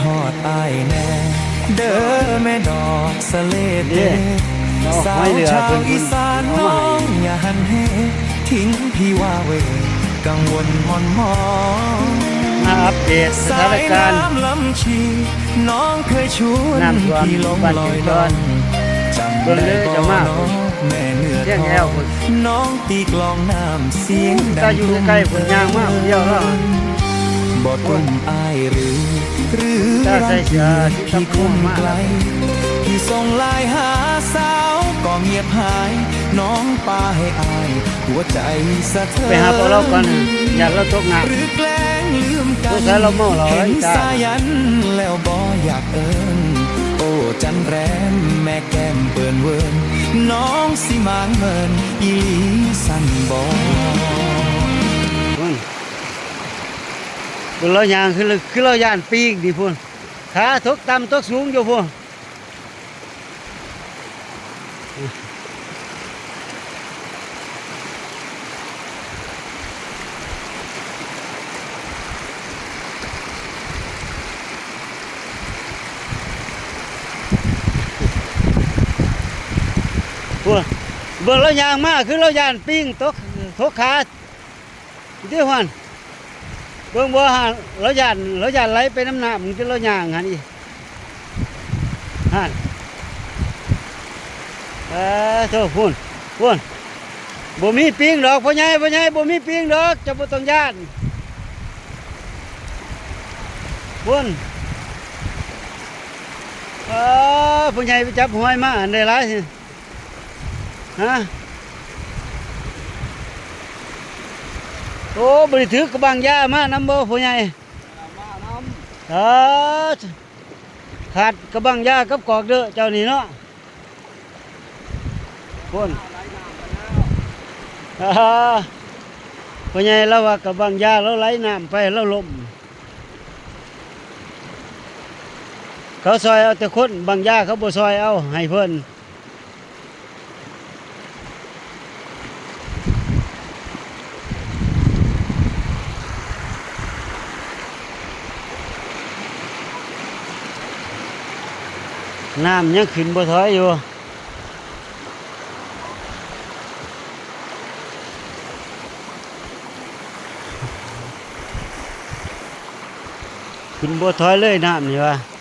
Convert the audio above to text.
ຮອດອ້າຍແດ່ເດີແມ່ດອກສະເລດເດ ເດ້ ສາວຊາວອີສານນ້ອງຢ່າຫັນເຫ ຖິ້ມພີ່ວາເວ ກັງວົນໝອນໝອງ ມາອັບເດດສະຖານະການ ສາຍນ້ຳລຳຊີ ນ້ອງເຄີຍຊວນພີ່ລົງລອຍລ່ອງ ຈຳໄດ້ບໍ່ນໍແມ່ເນື້ອທອງ ນ້ອງຕີກລອງນ້ຳ ສຽງດັງທຸ້ມເທີນ ບໍ່ຕົນອ້າຍຫຼື ຫຼືລາງທີ່ ທີ່ຄົນໄກ ທີ່ສົ່ງລາຍຫາສາວກໍງຽບຫາຍ ນ້ອງປ່າໃຫ້ອ້າຍ ຫົວໃຈສະເທີນ ໄປຫາພວກລາວກ່ອນ ຢ້ານລາວຕົກນ້ຳ ຫຼືແກລ້ງລືມກັນ ສົງໄສລາວເມົາເຫຼົ້າ ເຫັນສາຍັນແລ້ວບໍ່ຢາກເອີ້ນ ໂອ້ ຈັນແຣມ ແມ່ແກ້ມເປີນເວີນ ນ້ອງຊິມາງເມີນ ອີ່ຫຼີຊັ້ນບໍ? ພຸ້ນ ເບິ່ງລາວຍ່າງຄື ຄືລາວຢ້ານປີງນີ້ພຸ້ນ ຂາຕົກຕ່ຳຕົກສູງຢູ່ພຸ້ນ ພຸ້ນ ເບິ່ງລາວຍ່າງມາ ຄືລາວຢ້ານປີງຕົກ ຕົກຂາ ເດ້ຫັ້ນ ເບິ່ງບໍ່ຫັ້ນ ລາວຢ້ານ ລາວຢ້ານໄຫຼໄປນຳນ້ຳ ຄືລາວຍ່າງຫັ້ນອີກ ຫັ້ນ ເອີ ໂທ້ ພຸ້ນ ພຸ້ນ ບໍ່ມີປີງດອກ ພໍ່ໃຫຍ່ ພໍ່ໃຫຍ່ ບໍ່ມີປີງດອກ ເຈົ້າບໍ່ຕ້ອງຢ້ານ ພຸ້ນ ເອີ ພໍ່ໃຫຍ່ໄປຈັບຫອຍມາ ອັນໃດຫຼາຍ ຮະ ໂອ້ ບໍ່ໄດ້ຖືກະບັງຢາມານຳບໍ່ ພໍ່ໃຫຍ່? ມານຳ ເອີ ຂາດກະບັງຢາກັບກອກເດີເຈົ້ານີ້ເນາະ ພຸ້ນ ອາ ພໍ່ໃຫຍ່ລາວວ່າກະບັງຢາລາວໄຫຼນ້ຳໄປ ລາວລົ້ມ ເຂົາຊ່ອຍເອົາແຕ່ຄົນ ບັງຢາເຂົາບໍ່ຊ່ອຍເອົາໃຫ້ເພິ່ນ. ນ້ຳຍັງຂຶ້ນບໍ່ຖອຍຢູ່ ຂຶ້ນບໍ່ຖອຍເລີຍນ້ຳນີ້ວ່າ.